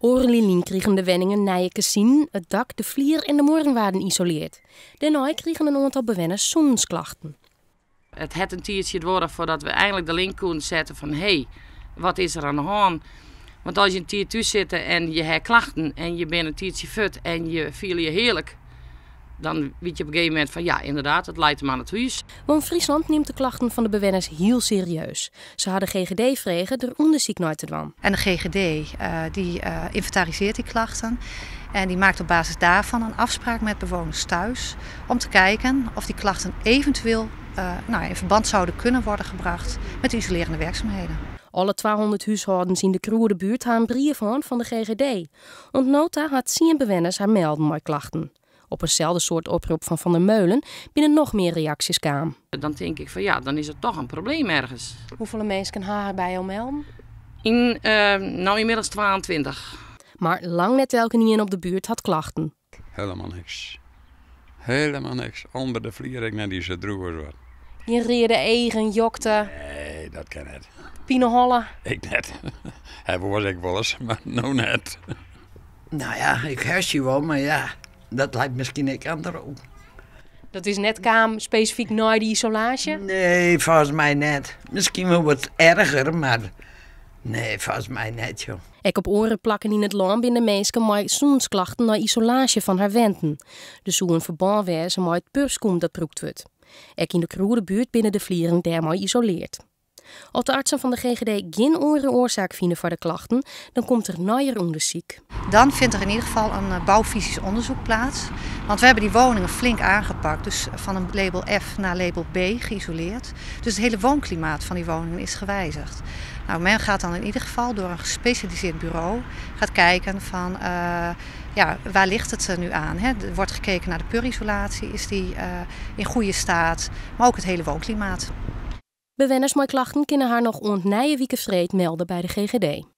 Oardel jier lyn krigen de wenningen nije kezinen, it dak, de flier en de muorren waarden isoleard. Dêrnei krigen in oantal bewenners sûnensklachten. It hat in tiidsje duorre foardat we einlik de link koene sette fan hé, wat is der oan de hân? Want as je in tiid thús sitte en je ha klachten en je binne in tiidsje fuort en je fiele je hearlik, dan witte je op in gegeven momint fan ja, ynderdaad, it leit him oan it hús. WoonFriesland nimt de klachten fan de bewenners hiel serieus. Se ha de GGD frege der ûndersyk nei te dwaan. En de GGD die inventariseert die klachten en die maakt op basis daarvan een afspraak met bewoners thuis om te kijken of die klachten eventueel nou, in verband zouden kunnen worden gebracht met de isolerende werkzaamheden. Alle 200 húshâldens yn de Kroedebuert ha in brief hân fan de GGD. Oant no ta ha 10 bewenners har melden mei klachten. Op inselde soart oprop fan Van der Meulen binne noch mear reaksjes kaam. Dan tink ik fan ja, dan is der toch in probleem ergens. Hoefolle minsken ha har by jo melden? Yn, no ynmiddels 22. Mar lang net elkenien op de buert hat klachten. Helemaal niks. Helemaal niks. Under de flier ek net dy sa droech as wat. Gjin reade eagen, jokte? Nee, dat kin net. Pineholle? Ek net. Hy was ek wolris, mar no net. Nou ja, ik hoastje wol, mar ja, dat leit miskien ek oan de rook. Dat is net kaam spesifyk nei de isolaasje? Nee, folgens my net. Miskien wol wat erger, mar nee, folgens my net, joh. Ek op oare plakken yn it lân binne minsken mei sûnensklachten nei isolaasje fan har wenten. Der soe in ferbân wêze mei it purskûm dat brûkt wurdt. Ek yn de Kroedebuert binne de flieren dêrmei isoleard. As de artsen fan de GGD gjin oare oarsaak fine foar de klachten, dan komt der neier ûndersyk. Dan vindt er in ieder geval een eh, bouwfysisch onderzoek plaats. Want we hebben die woningen flink aangepakt. Dus van een label F naar label B geïsoleerd. Dus het hele woonklimaat van die woningen is gewijzigd. Nou, men gaat dan in ieder geval door een gespecialiseerd bureau gaat kijken van uh, ja, waar ligt het eh, nu aan? Hè? Er wordt gekeken naar de purisolatie, is die uh, in goede staat, maar ook het hele woonklimaat. Bewenners mei klachten kinne har noch oant nije wike freed melde by de GGD.